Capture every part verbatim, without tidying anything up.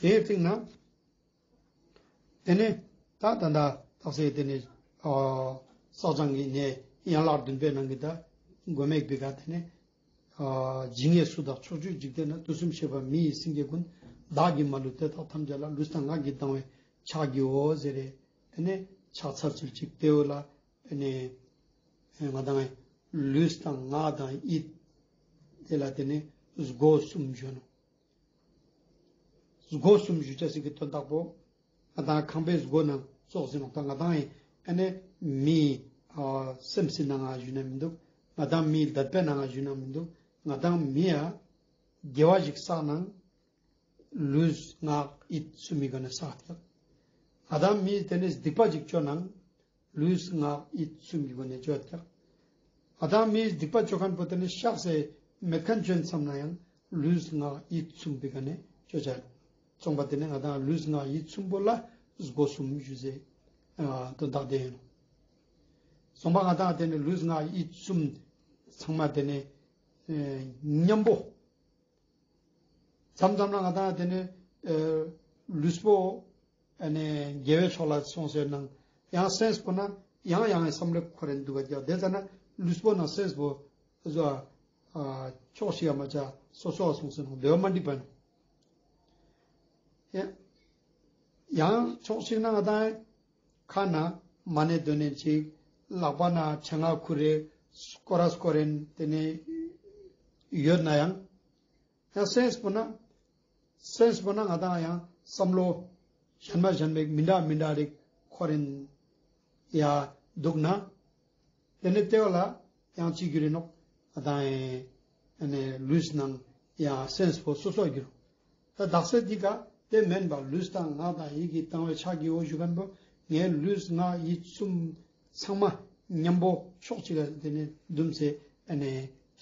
དེའི་སྟེང་ན་དེ་ནས་ད་ད་ད་ད་སེ་དེ་ནས་ཨ་བསགས་སྦྱང་གི་ནས་ཡན་ལག་བདུན་པའི་ནང་གི་ད་མགོ་མེད་པའི་ག་དེ་ནས་ཨ་ཇི་སྙེད་སུ་དག་ཕྱོགས་བཅུའི་འཇིག་རྟེན་ན། དུས་གསུམ་གཤེགས་པ་མི་ཡི་སེང་གེ་ཀུན། བདག་གིས་མ་ལུས་དེ་དག་ཐམས་ཅད་ལ། ལུས་དང་ངག་གིས་བཏང་བས་ཕྱག་བགྱིའོ་ཟེར་རེ། དེ་ནས་ཕྱག་འཚལ་ཚུལ་ཅིག་དེ་བོ་ལ་དེ་ནས་ང་དང་ལུས་དང་ངག་དང་ཡིད་དེ་ལ་དེ་ནས་སྒོ་གསུམ་ཞུ་ནོག། སྒོ་གསུམ་ཞུ་ཅེས་སི་གི་དོན་དག་པོ་ང་དང་ཁང་པའི་སྒོ་ནང་ཙོགས་ཟེར་ནོག། ད་ང་དང་ཨེ་ནས་མིའི་ཨ་སེམས་སི་ནང་ང་ཞུ་ན་མི་འདུག། ང་དང་མིའི་དད་པའི་ནང་ང་ཞུ་ན་མི་འདུག། ང་དང་མི་ཡ་དགེ་བ་ཞིག་བསགས་ནང་ལུས་ངག་ཡིད་གསུམ་མི་སྒོ་ནས་བསགས་ཏེ། ང་དང་མིའི་དེ་ནས་སྡིག་པ་ཞིག་ཅོ་ནང་ལུས་ངག་ཡིད་གསུམ་གྱི་སྒོ་ནས་ཅོ་ཡོད་ཀྱག། ང་དང་མིའི་སྡིག་པ་ཅོ་མཁན་པོ་དེ་ནི་བཤགས་སེ་མེད་མཁན་ཅོ་ཡིན་བསམ་ན་ཡང་ལུས་ངག་ཡིད་གསུམ་པའི་སྒོ་ནས་ཅོ་ཅེས། སོང་པ་དེ་ནི་ང་དང་ལུས་ངག་ཡིད་གསུམ་པོ་ལ་སྒོ་གསུམ་ཞུ་ཟེར་དོན་དག་དེ་ཡིན་ནོག། སོང་པ་ང་དང་དེ་ནི་ལུས་ངག་ཡིད་གསུམ་ཚང་མ་དེ་ནི་མཉམ་པོ། མཚམས་མཚམས་ལ་ང་དང་དེ་ནས་ལུས་པོ་ཨ་ནི་དགེ་བའི་ཕྱོགས་ལ་སོང་ཟེར་ནང་ཡང་སེམས་པོ་ན་ཡང་ཡང་བསམ་བློ་འཁོར་རིན་འདུག་པ་ཀྱག། དེ་ཙ་ན་ལུས་པོ་ན་སེམས་པོ་ཟོ་ཕྱོགས་ཤིག་ཡ་མ་ཆ་སོ་སོ་བ་སོང་ཟེར་ནང་དེ་བ་མ་འགྲིག་པ་ནོག། ཡང་ཕྱོགས་ཤིག་ན་ང་དང་ཁ་ན་མ་ཎི་འདོན་ནེ་ཅིག། ལག་པ་ན་ཕྲེང་བ་ཁུར་རེ་སྐོར་ར་སྐོར་རིན་དེ་ནས་ཡོད་ན་ཡང་། ཡང་སེམས་པོ་ན་སེམས་པོ་ན་ང་དང་ཡང་བསམ་བློ་གཞན་མ་གཞན་མེད་མི་འདྲ་མི་འདྲ་རིག་འཁོར་རིན་ཡ་འདུག་ན། དེ་ནས་དེ་བ་ལ་ཡང་ཅི་གྱུར་ཡིན་ནོག། ང་དང་ཨེ་ནས་ལུས་ནང་ཡང་སེམས་པོ་སོ་སོ་གྱུར། ད་དག་ས་འདི་ག་དེ་མེན་པ་ལུས་དང་ངག་དང་ཡིད་ཀྱིས་བཏང་བས་ཕྱག་བགྱིའོ་ཞུ་མཁན་པོ་ངའི་ལུས་ངག་ཡིད་གསུམ་ཚང་མ་མཉམ་པོ་ཕྱོགས་གཅིག་ལ་དེ་ནས་བསྡུམས་སེ་ཨ་ནི་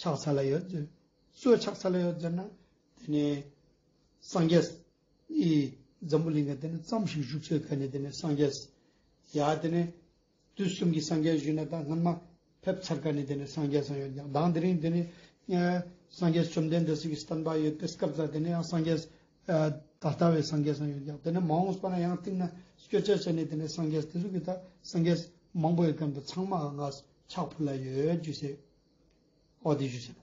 ཕྱག་འཚལ་ལ་ཡོད། སུ་ཕྱག་འཚལ་ལ་ཡོད་ཟེར་ན་དེ་ནས་སངས་རྒྱས་ཨི་འཛམ་བུ་གླིང་ག་དེ་ནས་ཙམ་ཞིག་བཞུགས་ཚོད་མཁན་ནི་དེ་ནས་སངས་རྒྱས་ཡ་དེ་ནས་དུས་གསུམ་གྱི་སངས་རྒྱས་ཞུས་ན་ད་སྔན་མ་ཕེབས་ཚར་མཁན་ནི་དེ་ནས་སངས་རྒྱས་སང་ཡོད་ཀྱག། དང་དེ་རིང་དེ་ནས་ཨ་སངས་རྒྱས་བཅོམ་ལྡན་འདས་སི་གི་བསྟན་པ་ཡོད་པའི་སྐབས་ལ་དེ་ནས་ཡང་སངས་རྒྱས་ཨ་ད་ལྟ་བའི་སངས་རྒྱས་སང་ཡོད་ཀྱག། དེ་ནས་མ་འོངས་པ་ན་ཡང་སྟིང་ན་སྐྱོད་ཆ་བྱས་ནས་དེ་ནས་སངས་རྒྱས་དེ་ཚོ་གི་ད་སངས་རྒྱས་མང་པོ་ཡོད་མཁན་དུ་ཚང་མ་ང་ཕྱག་ཕུལ་ལ་ཡོད་ཞུས་སེ་འོ་དེ་ཞུས་སེ།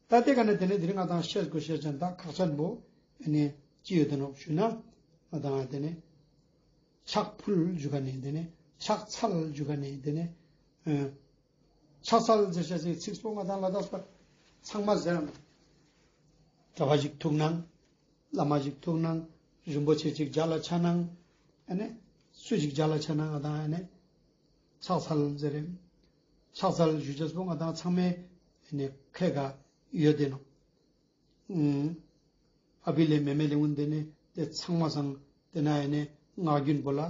ད་དེ་ག་ནས་དེ་ནས་དེ་རིང་ང་དང་བཤད་དགོས་བཤད་ཅན་ད་ཁག་ཅན་པོ་ཨ་ནི་ཅི་ཡོད་དེ་ནོག་ཞུ་ན་ང་དང་དེ་ནས་ཕྱག་ཕུལ་ཞུ་མཁན་ནི་དེ་ནས་ཕྱག་འཚལ་ཞུ་མཁན་ནི་དེ་ནས་ཨ་ཕྱག་འཚལ་ཟེར་ཤེས་སི་ཚིག་པོ་ང་དང་ལ་དྭགས་པ་ཚང་མ་ཟེར་རམ། གྲྭ་པ་ཞིག་ཐུག་ནང་བླ་མ་ཞིག་ཐུག་ནང་རིན་པོ་ཆེ་ཅིག་མཇལ་ལ་ཆ་ནང་ཨ་ནི་སུ་ཞིག་མཇལ་ལ་ཆ་ནང་ང་དང་ཨ་ནི་ཕྱག་འཚལ་ཟེར་རེ། ཕྱག་འཚལ་ཞུ་ཅེས་པོ་ང་དང་ཚང་མའི་ཨ་ནི་ཁ་ག་ཡོད་དེ་ནོག། ཨ་བི་ལེ་མེ་མེ་ལེ་འུན་དེ་ནས་དེ་ཚང་མ་སང་དེ་ན་ཨ་ནི་ངག་རྒྱུན་པོ་ལ་ཨ་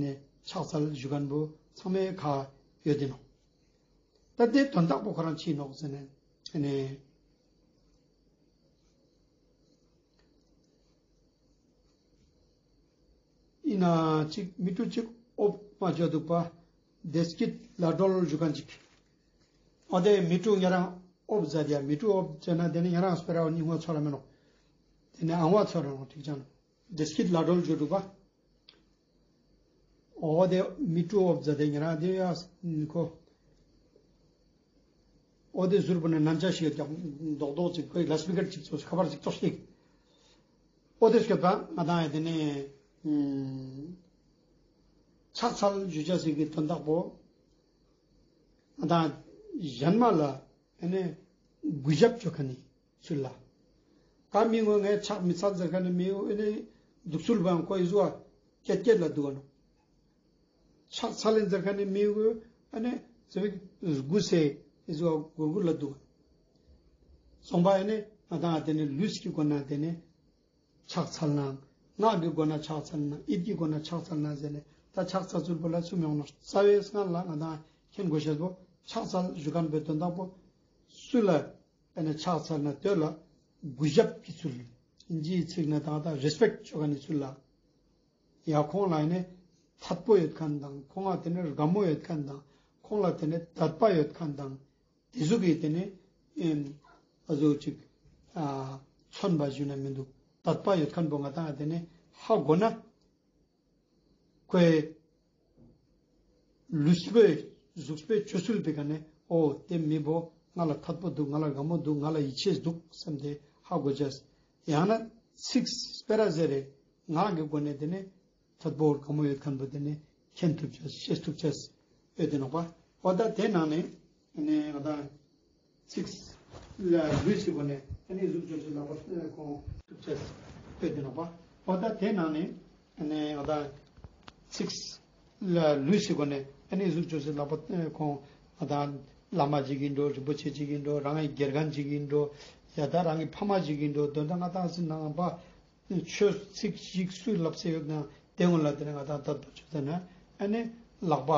ནི་ཕྱག་འཚལ་ཞུ་མཁན་པོ་ཚང་མའི་ཁ་ཡོད་དེ་ནོག། ད་དེ་དོན་དག་པོ་ཁོ་རང་ཅི་ནོག་ཟེར་ན་ཨ་ནི་ཨིན་ན་ཅིག་མི་ཏྲུ་ཅིག་ཨོབ་མ་ཅོ་འདུག་པ། བདེ་སྐྱིད་ལ་སྒྲོལ་ཞུ་མཁན་ཅིག། འོ་དེ་མི་ཏྲུ་ཉེ་རང་ཨོབ་ཟ་དེ་ཡ་མི་ཏྲུ་ཨོབ་ཟེར་ན་དེ་ནི་ཉེ་རང་སྤེ་ར་ཉིན་མོ་ཚོར་ར་མེ་ནོག། དེ་ནི་ཨང་བ་ཚོར་ར་ནོག་ཁྲིག་ཅང་། བདེ་སྐྱིད་ལ་སྒྲོལ་ཞུ་འདུག་པ། འོ་དེ་མི་ཏྲུ་ཨོབ་ཟ་དེ་ཉེ་རང་དེ་ཡ་ཁོ། འོ་དེ་ཟུར་པོ་ནས་ནན་ཅ་ཞིག་ཡོད་ཀྱག། རྡོག་རྡོག་ཅིག་ཁོའི་ལ་སྤི་ཀར་ཅིག་ཚོ་ཁ་པར་ཅིག་ཏོག་ཞིག། འོ་དེ་སྐྱོད་པ་ང་དང་ཡ་དེ་ནས་ཕྱག་འཚལ་ཞུ་ཅེས་སི་གི་དོན་དག་པོ་ང་དང་གཞན་མ་ལ་ཨ་ནི་གུས་ཞབས་ཅོ་མཁན་ནི་ཚུལ་ལ། ག་མི་ངོ་ངའི་ཕྱག་མི་འཚལ་ཟེར་མཁན་ནི་མི་ཨ་ནི་འདུག་ཚུལ་བའང་ཁོའི་གཟུ་བ་ཀྱད་ཀྱད་ལ་འདུག་ག་ནོག། ཕྱག་འཚལ་ལེན་ཟེར་མཁན་ནི་མི་གུ་ཨ་ནི་ཟེར་བའི་གུ་སེ་ཨི་ཟུ་གུར་གུར་ལ་འདུག། སོང་པ་ཨ་ནི་ང་དང་དེ་ནི་ལུས་ཀྱི་སྒོ་ན་དེ་ནི་ཕྱག་འཚལ་ན། ངག་གི་སྒོ་ན་ཕྱག་འཚལ་ན། ཡིད་ཀྱི་སྒོ་ན་ཕྱག་འཚལ་ན་ཟེར་ནས་ད་ཕྱག་འཚལ་ཚུལ་པོ་ལ་གསུམ་ཡོང་ནོག། རྩ་བའི་སྔན་ལ་ང་དང་མཁྱེན་དགོས་ཤེས་པོ་ཕྱག་འཚལ་ཞུ་མཁན་པོའི་དོན་དག་པོ་སུ་ལ་ཨ་ནི་ཕྱག་འཚལ་ན་དེ་ལ་གུས་ཞབས་ཀྱི་ཚུལ། ཨིན་ཇིའི་ཚིག་ན་ད་ད་རེ་སི་པེཀྚ་ཅོ་མཁན་ནི་ཚུལ་ལ། ཡ་ཁོང་ལ་ཨ་ནི་ཐད་པོ་ཡོད་མཁན་དང་ཁོང་ལ་དེ་ནི་དགའ་མོ་ཡོད་མཁན་དང་ཁོང་ལ་དེ་ནི་དད་པ་ཡོད་མཁན་དང་དེ་ཟུག་གི་དེ་ནི་ཨ་ཟུག་ཅིག་མཚོན་པ་ཞུ་ན་མི་འདུག། དད་པ་ཡོད་ཁན་བོ་ང་དང་དེ་ནེ་ཧ་གོ་ན་ཁོའི་ལུས་པོའི་གཟུགས་པོའི་སྤྱོད་ཚུལ་པོའི་ཀ་ནེ་འོ་དེ་མི་བོ་ང་ལ་དད་པ་འདུག་ང་ལ་དགའ་མོ་འདུག་ང་ལ་ཡིད་ཆེས་འདུག་བསམ་སྟེ་ཧ་གོ་ཅེས། ཡང་ན་ཚིག་སྤེ་ར་ཟེར་རེ་ངག་གི་སྒོ་ནེ་དེ་ནེ་དད་པ་དགའ་མོ་ཡོད་ཁན་བོ་དེ་ནེ་མཁྱེན་ཐུབ་ཅེས་ཤེས་ཐུབ་ཅེས་ཡོད་དེ་ནོག་པ། འོ་ད་དེ་ནང་ནེ་ཨ་ནེ་ང་དང་ཚིག་ལ་ལུས་ཀྱི་སྒོ་ནེ་ཨ་ནེ་གཟུགས་ཅོ་ཅེས་ལག་པ་ཁོང་ཐུབ་ཅེས་ཡོད་དེ་ནོག་པ། འོ་ད་དེ་ནང་ནེ་ཨ་ནེ་ང་དང་ཚིག་ལ་ལུས་ཀྱི་སྒོ་ནེ་ཨ་ནེ་གཟུགས་ཅོ་ཅེས་ལག་པ་ཁོང་ང་དང་བླ་མ་ཅིག་ཨིན་འགྲོ་རིན་པོ་ཆེ་ཅིག་ཨིན་འགྲོ་རང་གི་དགེ་རྒན་ཅིག་ཨིན་འགྲོ་ཡ་ད་རང་གི་ཕ་མ་ཅིག་ཨིན་འགྲོ་དོན་དག་ང་དང་སི་ནང་པ། ཆོས་ཚིག་ཞིག་སུས་ལབ་སེ་ཡོད་ན་དེ་སྔོན་ལ་དེ་ནེ་ང་དང་དད་པ་ཅོས་ཟེར་ན་ཨ་ནེ་ལག་པ་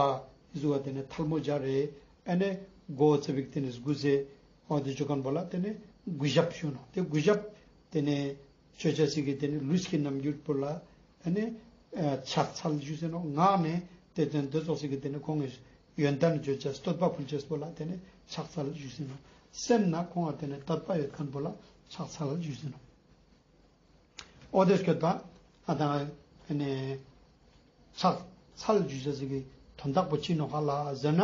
གཟུགས་པོ་དེ་ནེ་ཐལ་མོ་སྦྱར་རེ་ཨ་ནེ་མགོ་ཙ་པིག་དེ་ནེ་སྒུར་སེ་འོ་དེ་ཅོ་ཁན་བོ་ལ་དེ་ནེ་གུས་ཞབས་ཞུ་ནོག་དེ་གུས་ཞབས་དེ་ནེ་ཅོ་ཅེས་སི་གི་དེ་ནེ་ལུས་ཀྱི་རྣམ་འགྱུར་བོ་ལ་ཨ་ནེ་ཕྱག་འཚལ་ཞུ་ཟེར་ནོག་ངག་ནེ་དེ་དོན་དེ་ཙོགས་སི་གི་དེ་ནེ་ཁོང་གི་ཡོན་ཏན་ཅོ་ཅེས་བསྟོད་པ་ཕུལ་ཅེས་བོ་ལ་དེ་ནེ་ཕྱག་འཚལ་ཞུ་ཟེར་ནོག་སེམས་ནང་ཁོང་ལ་དེ་ནེ་དད་པ་ཡོད་ཁན་བོ་ལ་ཕྱག་འཚལ་ཞུ་ཟེར་ནོག་འོ་དེ་སྐྱོད་པ་ང་དང་ཨ་ནེ་ཕྱག་འཚལ་ཞུ་ཅེས་སི་གི་དོན་དག་པོ་ཅི་ནོག་ཧ་ལ་ཟེར་ན་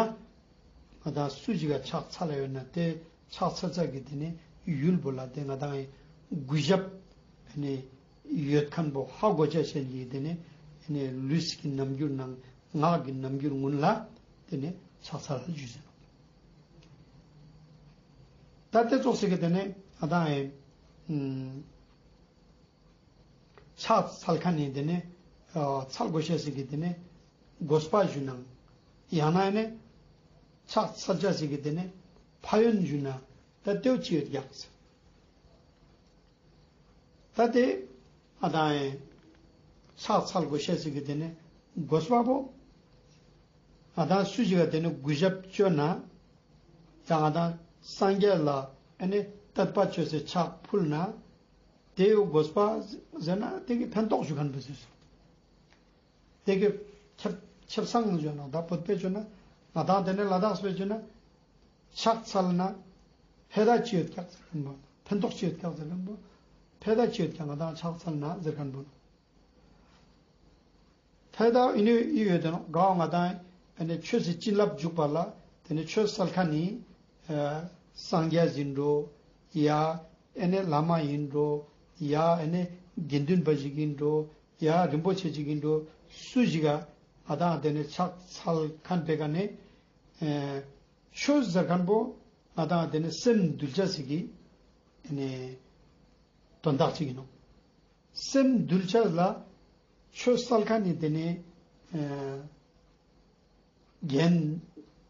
ང་དང་སུ་ཞིག་ག་ཕྱག་འཚལ་ཡོད་ན་དེ་ཕྱག་འཚལ་ཅེས་སི་གི་དེ་ནེ་ཡུལ་བོ་ལ་དེ་ང་དང་གུས་ཞབས་ཨ་ནེ་ཡོད་ཁན་བོ་ཧ་གོ་ཅེས་ཅན་གི་དེ་ནེ་ཨ་ནེ་ལུས་ཀྱི་རྣམ་འགྱུར་ནང་ངག་གི་རྣམ་འགྱུར་གུན་ལ་དེ་ནེ་ཕྱག་འཚལ་ཞུ་ཟེར་ནོག་ད་དེ་ཙོགས་སི་གི་དེ་ནེ་ང་དང་ཨེ་ཨམ་ཕྱག་འཚལ་ཁན་ནི་དེ་ནེ་ཨ་འཚལ་དགོས་ཤེས་སི་གི་དེ་ནེ་དགོས་པ་ཞུ་ན་ཡང་ན་ཨ་ནེ་ཕྱག་འཚལ་ཅེས་སི་གི་དེ་ནེ་ཕན་ཡོན་ཞུ་ན་ད་དེའོ་ཅི་ཡོད་ཀྱག་ཟེར། ད་དེ་ང་དང་ཨེ་ཕྱག་འཚལ་དགོས་ཤེས་སི་གི་དེ་ནེ་དགོས་པ་བོ་ང་དང་སུ་ཞིག་ག་དེ་ནེ་གུས་ཞབས་ཅོ་ན་ཡང་ང་དང་སངས་རྒྱས་ལ་ཨ་ནེ་དད་པ་ཅོས་སེ་ཕྱག་ཕུལ་ན་དེའོ་དགོས་པ་ཟེར་ན་དེ་གི་ཕན་ཐོགས་ཞུ་ཁན་བོ་ཟེར་སོང་། དེ་གི་ཁྱབ་ཁྱབ་སང་ཞུ་ན་ད་བོད་པའི་ཅོ་ན་ང་དང་དེ་ནེ་ལ་དྭགས་པའི་ཅོ་ན་ཕྱག་འཚལ་ན་ཕན་ཐོགས་ཅི་ཡོད་ཀྱག་ཟེར་ཁན་བོ་ཕན་ཐོགས་ཅི་ཡོད་ཀྱག་ཟེར་ཁན་བོ་ཕན་ཐོགས་ཅི་ཡོད་ཀྱག་ང་དང་ཕྱག་འཚལ་ན་ཟེར་ཁན་བོ། ཕན་ཐོགས་ཨིན་ནི་ཡོད་དེ་ནོག་ག་ང་དང་ཨ་ནེ་ཆོས་སི་བྱིན་རླབས་འཇུག་པ་ལ་དེ་ནེ་ཆོས་སལ་ཁན་ནི་ཨ་སངས་རྒྱས་ཨིན་འགྲོ་ཡ་ཨ་ནེ་བླ་མ་ཨིན་འགྲོ་ཡ་ཨ་ནེ་དགེ་འདུན་པ་ཞིག་ཨིན་འགྲོ་ཡ་རིན་པོ་ཆེ་ཞིག་ཨིན་འགྲོ་སུ་ཞིག་ག་ང་དང་དེ་ནེ་ཕྱག་འཚལ་ཁན་བོའི་ཀ་ནེ་ཨ་ཆོས་ཟེར་ཁན་བོ་ང་དང་དེ་ནེ་སེམས་འདུལ་ཅེས་སི་གི་ཨ་ནེ་དོན་དག་ཅིག་ཨིན་ནོག་སེམས་འདུལ་ཅེས་ལ་ཆོས་སལ་ཁན་ནི་དེ་ནེ་ཨ་རྒན་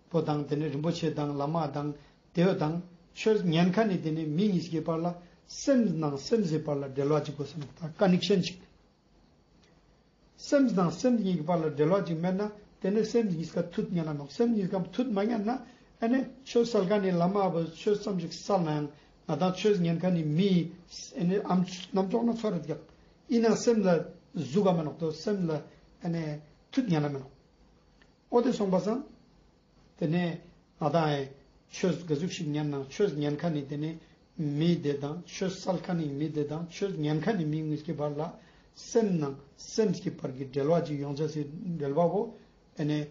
པོ་དང་དེ་ནེ་རིན་པོ་ཆེ་དང་བླ་མ་དང་དེ་བོ་དང་ཆོས་ཉན་ཁན་ནི་དེ་ནེ་མི་གཉིས་ཀྱི་བར་ལ་སེམས་ནང་སེམས་སི་བར་ལ་འབྲེལ་བ་ཅིག་དགོས་ས་ནོག་ད་ཀ་ནེག་ཤན་ཅིག་སེམས་དང་སེམས་གཉིས་ཀྱི་བར་ལ་འབྲེལ་བ་ཅིག་མེད་ན་དེ་ནེ་སེམས་གཉིས་ཀ་མཐུད་ཉན་ན་ནོག་སེམས་གཉིས་ཀ་མཐུད་མ་ཉན་ན་ཨ་ནེ་ཆོས་སལ་ཁན་ནི་བླ་མ་བོ་ཆོས་ཙམ་ཞིག་སལ་ན་ཡང་ང་དང་ཆོས་ཉན་ཁན་ནི་མི་ཨ་ནེ་ཨམ་རྣམ་ཅོག་ན་ཚོར་རེ་ཀྱག་ཨིན་ན་སེམས་ལ་ཟུག་ག་མེ་ནོག་དོ་སེམས་ལ་ཨ་ནེ་མཐུད་ཉན་ན་མེ་ནོག་འོ་དེ་སོང་པ་སང་དེ་ནེ་ང་དང་ཨེ་ཆོས་ག་ཟུག་ཞིག་ཉན་ནའང་ཆོས་ཉན་ཁན་ནི་དེ་ནེ་མི་དེ་དང་ཆོས་སལ་ཁན་ནི་མི་དེ་དང་ཆོས་ཉན་ཁན་ནི་མི་གཉིས་ཀྱི་བར་ལ་སེམས་ནང་སེམས་ཀྱི་བར་གྱི་འབྲེལ་བ་ཅིག་ཡོང་ཅེས་སི་འབྲེལ་བ་བོ་ཨ་ནེ་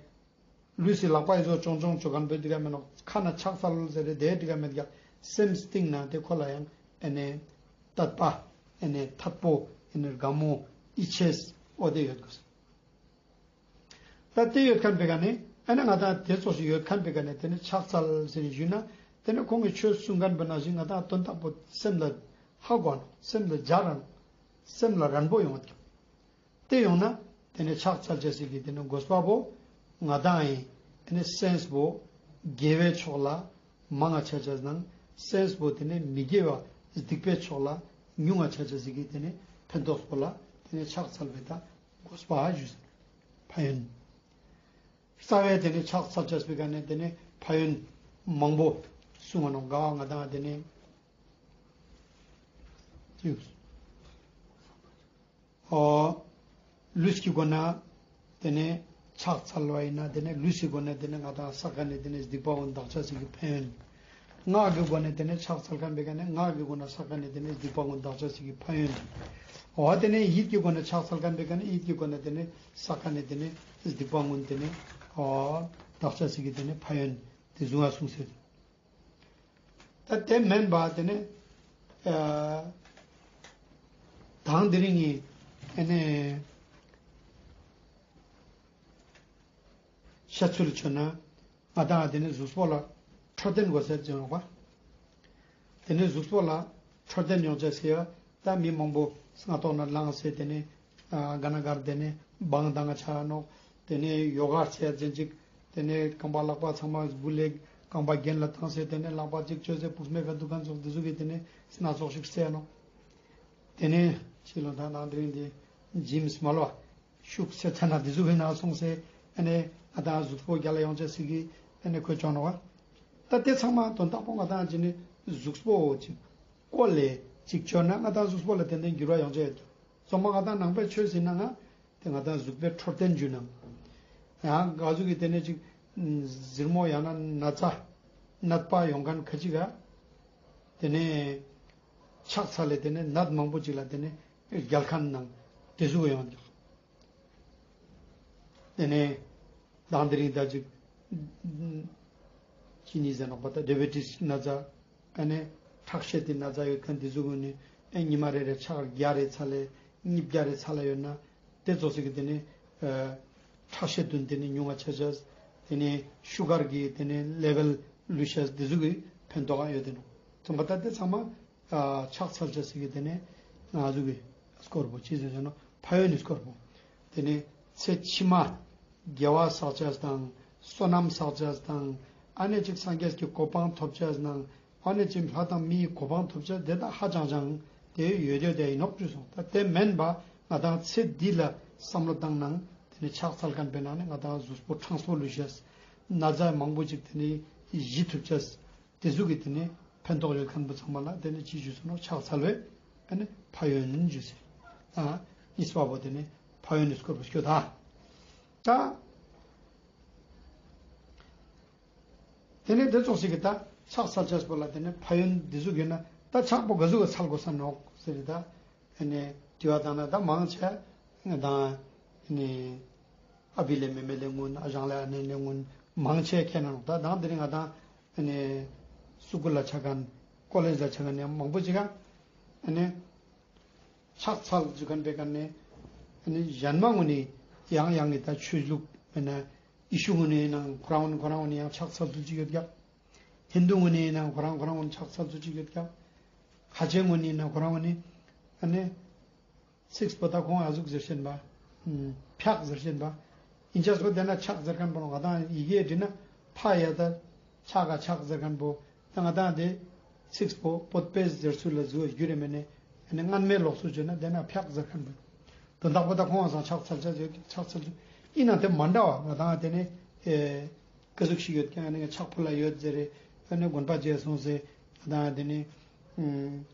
ལུས་སི་ལག་པ་ཡི་ཟོ་ཅོང་ཅོང་ཅོ་ཁན་བོ་དེ་ག་མེ་ནོག་ཁ་ནེ་ཕྱག་འཚལ་ཟེར་རེ་དེ་དེ་ག་མེད་ཀྱག་སེམས་གཏིང་ནེ་དེ་ཁོ་ལ་ཡང་ཨ་ནེ་དད་པ་ཨ་ནེ་དད་པོ་ཨ་ནེ་དགའ་མོ་ཡིད་ཆེས་འོ་དེ་ཡོད་དགོས། ད་དེ་ཡོད་ཁན་བོའི་ཀ་ནེ་ཨ་ནེ་ང་དང་དེ་ཙོགས་ཤིག་ཡོད་ཁན་བོའི་ཀ་ནེ་དེ་ནེ་ཕྱག་འཚལ་ཟེར་ནེ་ཞུས་ན་དེ་ནེ་ཁོང་གི་ཆོས་གསུང་ཁན་བོ་ནང་བཞིན་ང་དང་དོན་དག་པོ་སེམས་ལ་ཧ་གོ་ནོག་སེམས་ལ་འཇགས་ར་ནོག་སེམས་ལ་རན་པོ་ཡོང་བ་ཀྱག་དེ་ཡོང་ན་དེ་ནེ་ཕྱག་འཚལ་ཅེས་སི་གི་དེ་ནེ་དགོས་པ་བོ་ང་དང་ཨེ་དེ་ནེ་སེམས་པོ་དགེ་བའི་ཕྱོགས་ལ་མང་ང་ཆ་ཅེས་ནང་སེམས་པོ་དེ་ནེ་མི་དགེ་བ་སྡིག་པའི་ཕྱོགས་ལ་ཉུང་ང་ཆ་ཅེས་སི་གི་དེ་ནེ་ཕན་ཐོགས་པོ་ལ་དེ་ནེ་ཕྱག་འཚལ་བའི་ད་དགོས་པ་ཞུས་ཟེར་ཕན་ཡོན། རྩ་བའི་དེ་ནེ་ཕྱག་འཚལ་ཅེས་པོའི་ཀ་ནེ་དེ་ནེ་ཕན་ཡོན་མང་པོ་གསུང་ང་ནོག་ག་ང་དང་དེ་ནེ་ཅིག་ཨོ། ལུས་ཀྱི་སྒོ་ནེ་དེ་ནེ་ཕྱག་འཚལ་བ་ཨིན་ན་དེ་ནེ་ལུས་ཀྱི་སྒོ་ནེ་དེ་ནེ་ང་དང་བསགས་ཁན་ནི་དེ་ནེ་སྡིག་པ་གུན་དག་ཅེས་སི་གི་ཕན་ཡོན། ངག་གི་སྒོ་ནེ་དེ་ནེ་ཕྱག་འཚལ་ཁན་བོའི་ཀ་ནེ་ངག་གི་སྒོ་ནེ་བསགས་ཁན་ནི་དེ་ནེ་སྡིག་པ་གུན་དག་ཅེས་སི་གི་ཕན་ཡོན། འོ་དེ་ནས་ཡིད་ཀྱི་སྒོ་ནས་ཕྱག་འཚལ་མཁན་པའི་ཀ་ནས་ཡིད་ཀྱི་སྒོ་ནས་དེ་ནས་བསགས་མཁན་ནི་དེ་ནས་སྡིག་པ་ཀུན་དེ་ནས་འོ་དག་ཅེས་སི་གི་དེ་ནས་ཕན་ཡོན་དེ་ཟུག་ག་གསུངས་སེ། ད་དེ་མན་པ་དེ་ནས་ཨ་དང་དེ་རིང་ངི་ཨ་ནི་བཤད་ཚུལ་ལ་མཚོན་ན་ང་དང་དེ་ནས་གཟུགས་པོ་ལ་འཕྲོད་བསྟེན་དགོས་ཟེར་གྱི་ཡོད་པ། དེ་ནས་གཟུགས་པོ་ལ་འཕྲོད་བསྟེན་ཡོང་ཅེས་ཟེར་ཡ་ད་མི་མང་པོ་སྔ་ཐོག་ན་ལངས་སེ་དེ་ནས་ཨ་ག་ན་གར་དེ་ནས་བང་བཏང་ཆ་ནོག། དེ་ནས་ཡོ་ག་ཟེར་ཅན་ཅིག། དེ་ནས་རྐང་པ་ལག་པ་ཚང་མ་སྒུལ་ལེ་རྐང་པ་གྱེན་ལ་བཏང་སེ་དེ་ནས་ལག་པ་གཅིག་བཅོས་སེ་པུས་མེད་ཀ་འདུག་མཁན་ཚོགས་དེ་ཚོ་གི་དེ་ནས་སྣ་ཚོགས་ཤིག་བསད་ནོག། དེ་ནས་ཕྱི་ལོ་ད་ནང་དེ་རིང་དེ་ཇིམ་སི་མ་ལོ་ཤུགས་ཆེ་ཚ་ན་དེ་ཚོ་གི་ནང་སོང་སེ་ཨ་ནི་ང་དང་གཟུགས་པོ་རྒྱལ་ལ་ཡོང་ཅེས་སི་གི་ཨ་ནི་ཁོས་བཅོ་ནོག་པ། ད་དེ་ཚང་མ་དོན་དག་པོ་ང་དང་ཅི་ནི་གཟུགས་པོ་ཅིག་བཀོལ་ལེ་ཅིག་བཅོས་ན་ང་དང་གཟུགས་པོ་ལ་ཏན་ཏན་འགྱུར་བ་ཡོང་ཅེས་ཡོད་ཀྱང་། ཚང་མ་ང་དང་ནང་པའི་ཆོས་ཟིན་ན་ང་དེ་ང་དང་གཟུགས་པོའི་འཕྲོད་བསྟེན་རྒྱུ་ནང་ཡང་ག་ཟུག་གི་དེ་ནས་ཅིག་ཟིར་མོ་ཡང་ན་ན་ཚ་ནད་པ་ཡོང་མཁན་ཁ་ཅིག་ག་དེ་ནས་ཕྱག་འཚལ་ལེ་དེ་ནས་ནད་མང་པོ་ཅིག་ལ་དེ་ནས་རྒྱལ་མཁན་ནང་དེ་ཟུག་ཡོང་ཀྱང་། དེ་ནས་དང་དེ་རིང་ད་ཅིག་ཅི་ནི་ཟེར་ནོག་པ་ད་ཌའི་བེ་ཊིས་ན་ཚ། ཨ་ནི་ཁྲག་ཤེད་དེ་ན་ཚ་ཡོད་མཁན་དེ་ཚོ་གུན་ནི་ཨ་ཉི་མ་རེ་རེ་ཕྱག་བརྒྱ་རེ་འཚལ་ལེ་ཉིས་བརྒྱ་རེ་འཚལ་ལེ་ཡོད་ན་དེ་ཚོ་ཟེར་གི་དེ་ནི་ཨ་ཁྲག་ཤེད་དུ་དེ་ནི་ཉུང་ང་ཆ་ཅེས། དེ་ནི་ཤུ་གར་གི་དེ་ནི་ལེ་ཝེལ་ལུས་ཤེས་དེ་ཚོ་གི་ཕན་ཐོགས་ཡོད་དེ་ནོག། ཚང་མ་ད་དེ་ཚང་མ་ཨ་ཕྱག་འཚལ་ཅེས་ཟེར་གི་དེ་ནི་ང་ཚོ་གི་སྐོར་པོ་ཅི་ཟེར་ཟེར་ན་ཕན་ཡོན་ནི་སྐོར་པོ། དེ་ནི་ཚེ་ཕྱི་མ་དགེ་བ་བསགས་ཅེས་དང་བསོད་ནམས་བསགས་ཅེས་དང་ཨ་ནེ་ཅིག་སངས་རྒྱས་ཀྱི་གོ་འཕང་ཐོབ་ཅེས་ནང་ཨ་ནེ་ཅིག་ལྷ་དང་མིའི་གོ་འཕང་ཐོབ་ཅེས་དེ་དག་ཧ་ཅང་ཅང་དེ་ཡོད་ཡོད་དེ་ཡིན་ནོག་ཞུས་སོང་། ད་དེ་མན་པ་ང་དང་ཚེ་འདི་ལ་བསམ་བློ་བཏང་ནང་དེ་ནི་ཕྱག་འཚལ་མཁན་པའི་ནང་ནས་ང་དང་གཟུགས་པོ་གྲངས་པོ་ལུས་ཤེས། ན་ཚ་མང་པོ་ཅིག་དེ་ནི་ཞི་ཐུབ་ཅེས། དེ་ཚོ་གི་དེ་ནི་ཕན་ཐོགས་ཡོད་མཁན་པོ་ཚང་མ་ལ་དེ་ནི་ཅི་ཞུས་སོང་ནོག། ཕྱག་འཚལ་བའི་ཨ་ནི་ཕན་ཡོན་ཞུས་སེ། ཨ་གཉིས་པ་པོ་དེ་ནི་ཕན་ཡོན་ནི་སྐོར་པོ་སྐྱོད་ད། ད་དེ་ནི་དེ་ཙོགས་ཤིག་གི་ད་ཕྱག་འཚལ་ཅེས་པོ་ལ་དེ་ནི་ཕན་ཡོན་དེ་ཟུག་ཡོད་ན་ད་ཕྱག་པོ་ག་ཟུག་གི་འཚལ་དགོས་ས་ནོག་ཟེར་ད། ཨ་ནི་དྲི་བ་བཏང་ན་ད་མང་ཆེ་ང་དང་ཨ་ནི་ཨ་བི་ལེ་མེ་མེ་ལེ་གུན་ཨ་ཞང་ལེ་ཨ་ནེ་ལེ་གུན་མང་ཆེ་མཁྱེན་ན་ནོག། ད་དང་དེ་རིང་ང་དང་ཨ་ནི་སུ་ཀུལ་ལ་ཆ་མཁན་ཀོ་ལེཇ་ལ་ཆ་མཁན་ཡང་མང་པོ་ཅིག་ག་ཨ་ནི་ཕྱག་འཚལ་ཞུ་མཁན་པའི་ཀ་ནས་ཨ་ནི་གཞན་མ་གུན་ནི་ཡང་ཡང་གི་ད་ཆོས་ལུགས་མེད་ན་ཡེ་ཤུ་གུན་ནི་ནང་ཁོ་རང་གུན་ཁོ་རང་གུན་ནི་ཡང་ཕྱག་འཚལ་ཚུལ་ཅིག་ཡོད་ཀྱག། ཧིན་དུ་གུན་ནི་ནང་ཁོ་རང་ཁོ་རང་གུན་ཕྱག་འཚལ་ཚུལ་ཅིག་ཡོད་ཀྱག། ཁ་ཆེ་གུན་ནི་ནང་ཁོ་རང་གུན་ནི་ཨ་ནི་ཚིགས་པོ་ད་ཁོང་ཨ་ཟུག་ཟེར་ཤེན་པ། ཨམ་ཕྱག་ཟེར་ཤེན་པ། ཨིན་ཅེས་པོ་དེ་ན་ཕྱག་ཟེར་མཁན་པོ་ང་དང་ཡི་གེ་བྲིས་ན་ཕ་ཡ་ད་ཕྱག་ག་ཕྱག་ཟེར་མཁན་པོ་ད་ང་དང་དེ་ཚིགས་པོ་བོད་པའི་ཟེར་ཚུལ་ལ་ཟུག་བསྒྱུར་རེ་མེད་ནས་ཨ་ནི་སྔན་མའི་ལོགས་སུ་བརྗོད་ན་དེ་ན་ཕྱག་ཟེར་མཁན་པོ། དོན་དག་པོ་ད་ཁོང་ཨ་སང་ཕྱག་འཚལ་ཅེས་ཡོད་ཀྱག། ཕྱག་འཚལ་ཅེས་ཨིན་ན་དེ་མ་འདྲ་བ་ང་དང་དེ་ནི་ཨེ་ཀ་ཟུག་ཞིག་ཡོད་ཀྱག། ཨ་ནི་ཕྱག་ཕུལ་ལ་ཡོད་ཟེར་རེ་ཨ་ནི་དགོན་པ་མཇལ་སོང་ཟེར་ང་དང་དེ་ནི་ཨམ་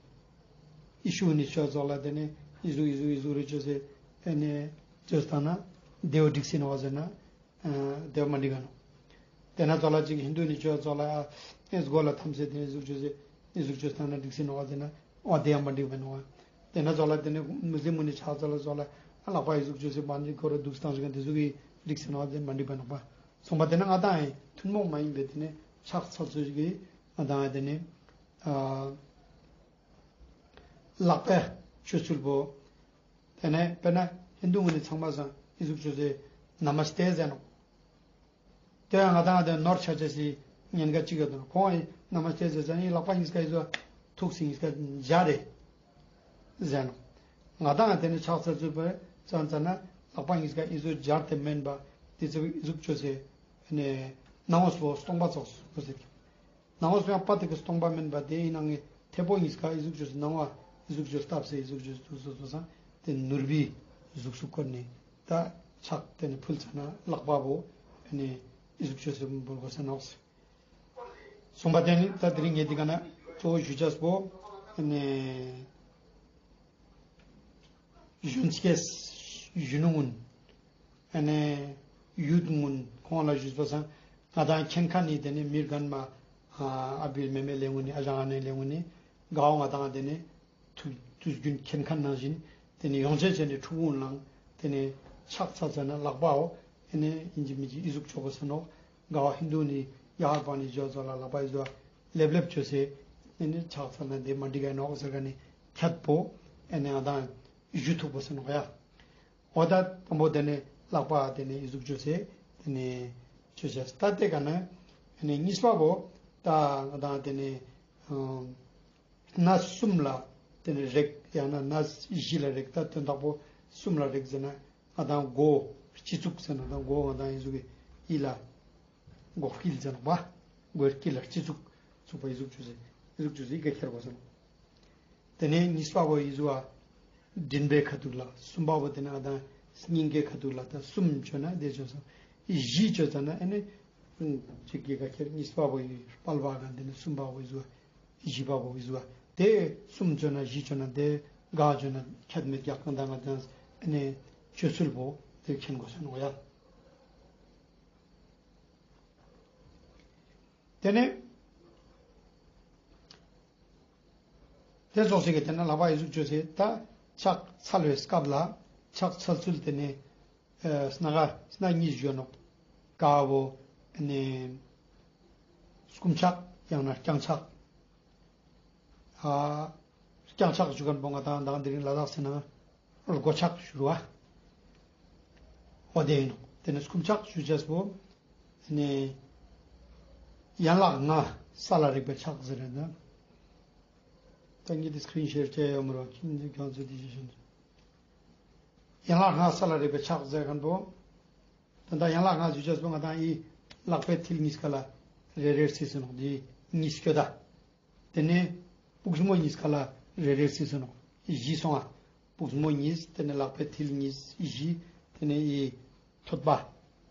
ཡེ་ཤུ་གུན་ནི་ཆོས་ཚོགས་ལ་དེ་ནི་ཨི་ཟུག་ཨི་ཟུག་ཨི་ཟུག་རེ་ཅོས་སེ་ཨ་ནི་ཅོས་ཏང་ན་དེ་བོ་འགྲིག་སེ་ནོག་ཟེར་ན་ཨ་དེ་བོ་མ་འགྲིག་ག་ནོག། དེ་ན་ཚོགས་ལ་ཅིག་ཧིན་དུ་ནི་ཆོས་ཚོགས་ལ་ཨ་ཨེ་སྒོ་ལ་ཐམས་སེ་དེ་ནི་ཨི་ཟུག་ཅོས་སེ་ཨི་ཟུག་ཅོས་ཏང་ན་འགྲིག་སེ་ནོག་ཟེར་ན་འོ་དེ་ཡང་མ་འགྲིག་པ་ནོག། དེ་ན་ཚོགས་ལ་དེ་ནི་མུ་སི་ལིམ་གུན་ནི་ཕྱག་འཚལ་ལ་ཚོགས་ལ་ཨ་ལག་པ་ཨི་ཟུག་ཅོས་སེ་བང་ཅིག་ཁོ་ར་འདུག་སྟངས་ཤིག་ག་དེ་ཟུག་གི་འགྲིག་སེ་ནོག་ཟེར་མ་འགྲིག་པ་ནོག་པ། སོང་པ་དེ་ན་ང་དང་ཨེ་ཐུན་མོང་མ་ཡིན་པའི་དེ་ནི་ཕྱག་འཚལ་ཚུལ་ཞིག་གི་ང་དང་ཨེ་དེ་ནི་ཨ་ལག་པའི་ཆོས་ཚུལ་པོ། དེ་ནས་དཔེར་ན་ཧིན་དུ་གུན་ནི་ཚང་མ་སང་ཨི་ཟུག་ཅོས་སེ་ན་མ་སྟེ་ཟེར་ནོག། དེ་ཡང་ང་དང་དེ་ནོར་ཆ་ཅེས་སི་ཉེན་ཁ་ཅིག་ཡོད་དོ་ནོག། ཁོང་ཨེ་ན་མ་སྟེ་ཟེར་ཙ་ནི་ལག་པ་གཉིས་ཀ་ཨི་ཟུག་ཐུག་སེ་གཉིས་ཀ་སྦྱར་རེ་ཟེར་ནོག། ང་དང་དེ་ནི་ཕྱག་འཚལ་ཚུལ་པོ་ཙང་ཙ་ན་ལག་པ་གཉིས་ཀ་ཨི་ཟུག་སྦྱར་ཏེ་མེན་པ་དེ་ཚེ་ཨི་ཟུག་ཅོས་སེ་ནས་ནང་ངོས་པོ་སྟོང་པ་ཙོགས་སུ་ཟེར། ནང་ངོས་སུ་ཡང་པ་དེ་གི་སྟོང་པ་མེན་པ་དེའི་ནང་གི་ཐེ་པོ་གཉིས་ཀ་ཨི་ཟུག་ཅོས་སེ་ནང་བ་ཨི་ཟུག་ཅོས་སྟབས་སེ་ཨི་ཟུག་ཅོས་ཐུག་སོ་སོ་སང་དེ་ནུར་བི་གཟུགས་སུ་བཀོད་ནས་ད་ཕྱག་དེ་ནི་ཕུལ་ཚར་ན་ལག་པ་བོ་ཨ་ནི་ཨི་ཟུག་ཅོས་སེ་འབུལ་དགོས་ས་ནོག་ཟེར། གསུངས་པ་དེ་ནི་ད་དེ་རིང་ངས་འདི་ག་ན་གཙོ་བོ་ཞུ་ཅེས་པོ་ཨ་ནི་གཞོན་སྐྱེས་གཞོན་ནུ་གུན་ཨ་ནི་ཡུཐ་གུན་ཁོང་ལ་ཞུས་པ་སང་ང་དང་མཁྱེན་མཁན་ནི་དེ་ནི་མི་རྒན་མ་ཨ་བི་མེ་མེ་ལེ་གུན་ནི་ཨ་ཞང་ཨ་ནེ་ལེ་གུན་ནི་གའོ་ང་དང་དེ་ནི་དུས་དུས་རྒྱུན་མཁྱེན་མཁན་ནང་བཞིན་ ཏེ་ནེ་ཡོང་ཆེན་ཆེན་ནི་ཕྲུ་གུ་ལང་ཏེ་ནེ་ཕྱག་འཚལ་ཟ་ན་ལག་པའོ། ཨེ་ནེ་ཨིན་ཅི་མིན་ཅི་འི་ཟུག་ཅོ་གོས་ས་ནོག། ག་བ་ཧིན་དུ་ནི་ཡ་ཧར་པ་ནི་ཇོ་ཛོ་ལ་ལག་པ་འི་ཟུག་ལེབ་ལེབ་ཅོས་ཏེ་ཨེ་ནེ་ཕྱག་འཚལ་ན་ཏེ་མ་འགྲིག་ག་ནོག་ཟེར་ཁན་ནི་ཁྱད་པོ་ཨེ་ནེ་ང་དང་ཞུ་ཐུབ་པ་ས་ནོག་ཡ། འོ་ད་དང་པོ་ཏེ་ནེ་ལག་པ་ཏེ་ནེ་འི་ཟུག་ཅོས་ཏེ་ཏེ་ནེ་ཅོ་ཅེས། ད་ཏེ་ཀ་ནེ་ཨེ་ནེ་གཉིས་པ་བོ་ད་ང་དང་ཏེ་ནེ་ཨ་སྣ་གསུམ་ལ་ཏེ་ནེ་རེག་ཡང་ན་སྣ་བཞི་ལ་རེག། ད་དོན་དག་པོ་གསུམ་ལ་རེག་ཟེར་ན་ང་དང་མགོ་སྤྱི་གཙུག་ཟེར་ན་ད་མགོ་ང་དང་འི་ཟུག་གི་འི་ལ་མགོ་དཀྱིལ་ཟེར་ན་བ་མགོའི་དཀྱིལ་ལ་སྤྱི་གཙུག་ཚུགས་པ་འི་ཟུག་ཅོས་ཏེ་འི་ཟུག་ཅོས་ཏེ་འི་ཀ་ཁྱེར་གོས་ས་ནོག། ཏེ་ནེ་གཉིས་པ་བོ་འི་ཟུག་པ་མགྲིན་པའི་ཁ་ཐུག་ལ། གསུམ་པ་བོ་ཏེ་ནེ་ང་དང་སྙིང་གའི་ཁ་ཐུག་ལ། ད་གསུམ་ཅོས་ན་ཏེ་ཅོས་སོང་། བཞི་ཅོས་ཙ་ན་ཨེ་ནེ་ཅིག་གི་ཀ་ཁྱེར་གཉིས་པ་བོ་འི་དཔལ་བ་ག་ཏེ་ནེ་གསུམ་པ་བོ་འི་ཟུག་པ་བཞི་པ་བོ་འི་ཟུག་པ། ཏེ་གསུམ་ཅོས་ན་བཞི་ཅོས་ན་ཏེ་ག་ཅོས་ན་ཁྱད་མེད་ཀྱག། གང་ད་ང་དང་ཨེ་ནེ་ཅོ་ཚུལ་བོ་ཏེ་མཁྱེན་གོས་ས་ནོག་ཡ། ཏེ་ནེ་ཏེ་ཙོགས་ཤིག་གི་ཏེ་ནེ་ལག་པ་འི་ཟུག་ཅོས་ཏེ་ད་ཕྱག་འཚལ་བའི་སྐབས་ལ་ཕྱག་འཚལ་ཚུལ་ཏེ་ནེ་ཨ་སྣ་ཁ་སྣ་གཉིས་ཞུ་ནོག། ཀ་བོ་ཨེ་ནེ་སྐུམ་ཕྱག་ཡང་ན་རྐྱང་ཕྱག། ཨ་རྐྱང་ཕྱག་ཞུ་ཁན་བོ་ང་དང་དང་དེ་རིང་ལ་དྭགས་སི་ནང་སྒོ་ཕྱག་ཞུ་རུ་བ། འོ་ཏེ་ཨིན་ནོག། ཏེ་ནེ་སྐུམ་ཕྱག་ཞུ་ཅེས་པོ་ཏེ་ནེ་ཡན་ལག་ལྔ་ས་ལ་རེག་པའི་ཕྱག་ཟེར་རེད་ད། ད་ངས་ཏེ་སི་ཀྲིན་ཤེར་ཅོ་ཡོད་མ་རུང་ཁྱེད་ཀྱང་ཚོ་ཏེ་ཞུ་ཞུ། ཡན་ལག་ལྔ་ས་ལ་རེག་པའི་ཕྱག་ཟེར་ཁན་བོ། ད་ལྟ་ཡན་ལག་ལྔ་ཞུ་ཅེས་པོ་ང་དང་འི་ལག་པའི་མཐིལ་གཉིས་ཀ་ལ་རེ་རེ་རྩི་ཟེར་ནོག། འི་གཉིས་ཀ་ད། ཏེ་ནེ་པུས་མོ་གཉིས་ཀ་ལ་རེ་རེ་རྩི་ཟེར་ནོག། བཞི་སོང་ང་། པུས་མོ་གཉིས། ཏེ་ནེ་ལག་པའི་མཐིལ་གཉིས། བཞི། ཏེ་ནེ་འི་ཐོད་པ།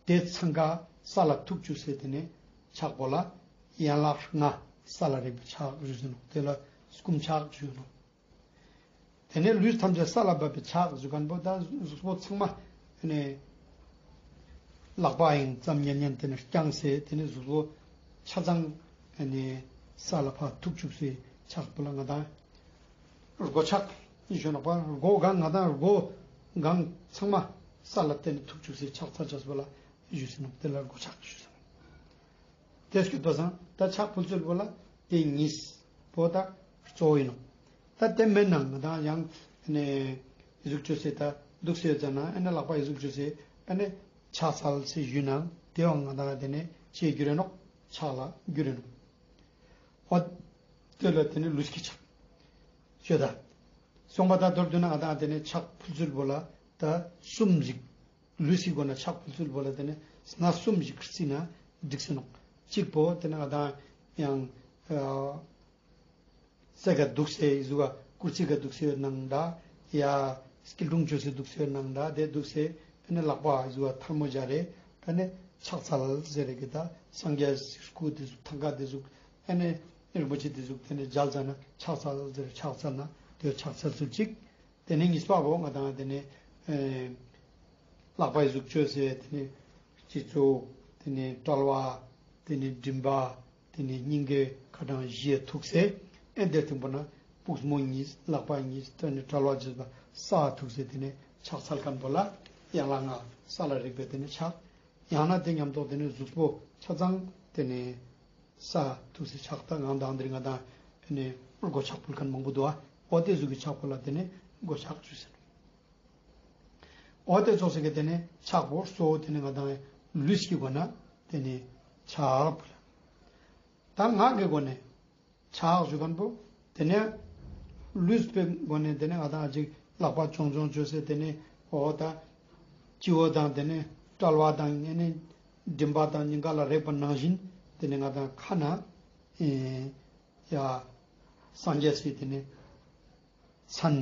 ཏེ་ཚང་ཀ་ས་ལ་ཐུག་ཅུག་སེ་ཏེ་ནེ་ཕྱག་པོ་ལ་ཡན་ལག་ལྔ་ས་ལ་རེག་པའི་ཕྱག་ཞུ་ཟེར་ནོག། ཏེ་ལ་སྐུམ་ཕྱག་ཞུ་ནོག། ཏེ་ནེ་ལུས་ཐམས་ཅད་ས་ལ་བབས་པའི་ཕྱག་ཞུ་ཁན་བོ་ད་གཟུགས་པོ་ཚང་མ་ཏེ་ནེ་ལག་པ་ཡང་ཙམ་ཉན་ཉན་ཏེ་ནེ་རྐྱང་སེ་ཏེ་ནེ་གཟུགས་པོ་ཆ་ཚང་ཏེ་ནེ་ས་ལ་ཕར་ཐུག་ཅུག་སེ་ཕྱག་པོ་ལ་ང་དང་སྒོ་ཕྱག་ཞུ་ནོག་པ། སྒོ་གང་ང་དང་སྒོ་གང་ཚང་མ་ས་ལ་ཏེ་ནེ་ཐུག་ཅུག་སེ་ཕྱག་འཚལ་ཅེས་པོ་ལ་ཞུ་ཟེར་ནོག། ཏེ་ལ་སྒོ་ཕྱག་ཞུ་ཟེར་ནོག། ཏེ་སྐྱོད་པ་སང་ད་ཕྱག་ཕུལ་ཚུལ་བོ་ལ་ཏེ་གཉིས་པོ་ད་གཙོ་བོ་ཨིན་ནོག། ད་ཏེ་མེན་ནང་ང་དང་ཡང་ཨ་ནེ་འི་ཟུག་ཅོས་སེ་ད་དུག་སེ་ཡོད་ཙ་ན་ཨ་ནེ་ལག་པ་འི་ཟུག་ཅོས་སེ་ཨ་ནེ་ཕྱག་འཚལ་སེ་ཞུ་ན་ཏེ་བོ་ང་དང་ཏེ་ནེ་ཅི་གྱུར་རེ་ནོག། ཕྱག་ལ་གྱུར་རེ་ནོག། འོ་ཏེ་ལ་ཏེ་ནེ་ལུས་ཀྱི་ཕྱག་ཅོས་ད་སོང་པ། ད་མདོར་བསྡུ་ན་ང་དང་ཏེ་ནེ་ཕྱག་ཕུལ་ཚུལ་བོ་ལ་ད་གསུམ་ཞིག། ལུས་སི་སྒོ་ནེ་ཕྱག་ཕུལ་ཚུལ་བོ་ལ་ཏེ་ནེ་སྣ་གསུམ་ཞིག་རྩིས་ན་འགྲིག་སེ་ནོག། གཅིག་པོ་ཏེ་ནེ་ང་དང་ཡང་ཨ་རྩེ་ག་དུག་སེ་འི་ཟུག་ག་སྐུར་རྩི་ག་དུག་སེ་ཡོད་ནང་འདྲ། ཡ་སྐྱིལ་ཀྲུང་ཅོས་སེ་དུག་སེ་ཡོད་ནང་འདྲ། ཏེ་དུག་སེ་ཨ་ནེ་ལག་པ་འི་ཟུག་ག་ཐལ་མོ་སྦྱར་རེ་ཨ་ནེ་ཕྱག་འཚལ་ཟེར་རེ་གི་ད་སངས་རྒྱས་སྐུ་ཏེ་ཟུག་ཐང་ཀ་ཏེ་ཟུག་ཨ་ནེ་རིན་པོ་ཆེ་ཏེ་ཟུག་ཏེ་ནེ་མཇལ་ཙ་ན་ཕྱག་འཚལ་ཟེར་ཕྱག་འཚལ་ན་ཏེ་ཕྱག་འཚལ་ཚུལ་གཅིག། ཏེ་ནེ་གཉིས་པ་བོ་ང་དང་ཏེ་ནེ་ཨེ་ལག་པ་འི་ཟུག་ཅོས་སེ་ཏེ་ནེ་སྤྱི་གཙུག་ཏེ་ནེ་དཔྲལ་བ་ཏེ་ནེ་མགྲིན་པ་ཏེ་ནེ་སྙིང་གའི་ཁ་ཏང་བཞི་ཡ་ཐུག་སེ་ཨེ་ཏེ་ཐིམ་པོ་ན་པུས་མོ་གཉིས་ལག་པ་གཉིས་ཏེ་ནེ་དཔྲལ་བ་བརྗིད་པ་ས་ཐུག་སེ་ཏེ་ནེ་ཕྱག་འཚལ་ཁན་བོ་ལ་ཡན་ལག་ལྔ་ས་ལ་རེག་པའི་ཏེ་ནེ་ཕྱག། ཡང་ན་ཏེ་ཉམ་ཐོག་ཏེ་ནེ་གཟུགས་པོ་ཆ་ཚང་ཏེ་ནེ་ས་ཐུག་སེ་ཕྱག་ད་ང་དང་དེ་རིང་ང་དང་ཨ་ནེ་སྒོ་ཕྱག་ཕུལ་ཁན་མང་པོ་དུག་ཨ། འོ་ཏེ་ཟུག་གི་ཕྱག་པོ་ལ་ཏེ་ནེ་སྒོ་ཕྱག་ཞུ་ཟེར། འོ་ཏེ་ཙོགས་སེ་གི་ཏེ་ནེ་ཕྱག་པོ་གཙོ་བོ་ཏེ་ནེ་ང་དང་ལུས་ཀྱི་སྒོ་ནེ་ཏེ་ནེ་ཕྱག་ཕུལ། ད་ངག་གི་སྒོ་ནེ་ཕྱག་ཞུ་ཁན་བོ་ཏེ་ནེ་ལུས་པའི་སྒོ་ནེ་ཏེ་ནེ་ང་དང་ཅིག་ལག་པ་ཆུང་ཆུང་ཅོས་སེ་ཏེ་ནེ་འོ་ད་སྤྱི་བོ་དང་ཏེ་ནེ་དཔྲལ་བ་དང་ཨ་ནེ་མགྲིན་པ་དང་སྙིང་ག་ལ་རེག་པ་ནང་བཞིན་ཏེ་ནེ་ང་དང་ཁ་ནེ་ཨེ་ཡ་སངས་རྒྱས་སི་ཏེ་ནེ་མཚན་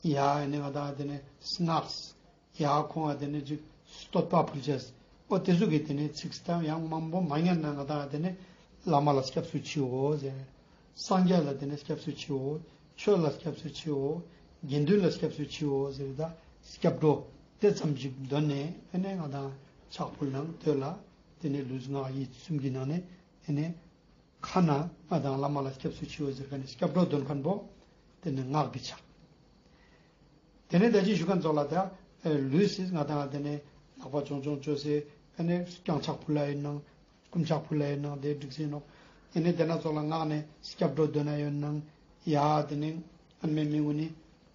ཡ་ཨ་ནེ་ང་དང་ཏེ་ནེ་སྔགས་ཡ་ཁོང་ང་ཏེ་ནེ་ཅིག་བསྟོད་པ་ཕུལ་ཅེས། འོ་ཏེ་ཟུག་གི་ཏེ་ནེ་ཚིག་སྟངས་ཡང་མང་པོ་མ་ཉན་ན་ང་དང་ཏེ་ནེ་བླ་མ་ལ་སྐྱབས་སུ་མཆིའོ་ཟེར། སངས་རྒྱས་ལ་ཏེ་ནེ་སྐྱབས་སུ་མཆིའོ། ཆོས་ལ་སྐྱབས་སུ་མཆིའོ། དགེ་འདུན་ལ་སྐྱབས་སུ་མཆིའོ་ཟེར་ད་སྐྱབས་འགྲོ་ཏེ་ཙམ་ཞིག་འདོན་ནེ་ཨ་ནེ་ང་དང་ཕྱག་ཕུལ་ནང་ཏེ་ལ་ཏེ་ནེ་ལུས་ངག་ཡིད་གསུམ་གྱི་ནང་ནེ་ཨ་ནེ་ཁ་ནེ་ང་དང་བླ་མ་ལ་སྐྱབས་སུ་མཆིའོ་ཟེར་ཁན་ནི་སྐྱབས་འགྲོ་འདོན་ཁན་བོ་ཏེ་ནེ་ངག་གི་ཕྱག། དེ་ནས་ད་ཅི་ཞུ་མཁན་ཙོགས་ལ་ད་ལུས་སི་ང་དང་དེ་ནས་ལག་པ་ཆུང་ཆུང་བཅོས་སེ་ཨ་ནི་རྐྱང་ཕྱག་ཕུལ་ལ་ཡིན་ནང་རྐུན་ཕྱག་ཕུལ་ལ་ཡིན་ནང་དེ་འགྲིག་སེ་ནོག་དེ་ནས་དེ་ན་ཙོགས་ལ་ངག་ནས་སྐྱབས་འགྲོ་འདོན་ན་ཡོད་ནང་ཡ་དེ་ནས་ཨ་ནི་མི་མི་གུན་ནི་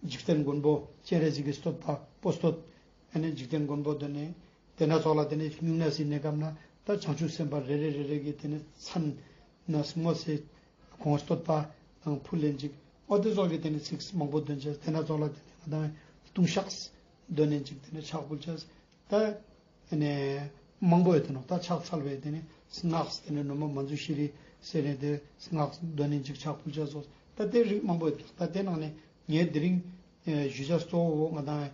འཇིག་རྟེན་མགོན་པོ་སྤྱན་རས་གཟིགས་ཀྱི་བསྟོད་པ་པོ་བསྟོད། ཨ་ནི་འཇིག་རྟེན་མགོན་པོ་འདོན་ནས་དེ་ན་ཙོགས་ལ་དེ་ནས་སྨྱུང་གནས་སི་གནས་སྐབས་ན་ད་བྱང་ཆུབ་སེམས་དཔའ་རེ་རེ་རེ་རེ་གི་དེ་ནས་མཚན་ན་སྔོ་སེ་ཁོང་བསྟོད་པ་དང་ཕུལ་ལེན་ཅིག་འོ་དེ་ཙོགས་ཀྱི་དེ་ནས་ཚིག་མང་པོ་འདོན་ཅེས་དེ་ན་ཙོགས་ལ་དེ་ནས་ང་དང་ལྟུང་བཤགས་འདོན་ལེན་ཅིག་དེ་ནས་ཕྱག་ཕུལ་ཅེས་ད་ཨ་ནི་མང་པོ་ཡོད་དེ་ནོག་ད་ཕྱག་འཚལ་བའི་དེ་ནས་སྔགས་དེ་ནས་ནུ་མ་མ་འཛུ་ཤི་རི་ཟེར་ནས་དེ་སྔགས་འདོན་ལེན་ཅིག་ཕྱག་ཕུལ་ཅེས་སོགས་ད་དེ་རིགས་མང་པོ་ཡོད་དེ་ནོག་ད་དེ་ནང་ནས་ངས་དེ་རིང་ཞུ་ཅེས་གཙོ་བོ་ང་དང་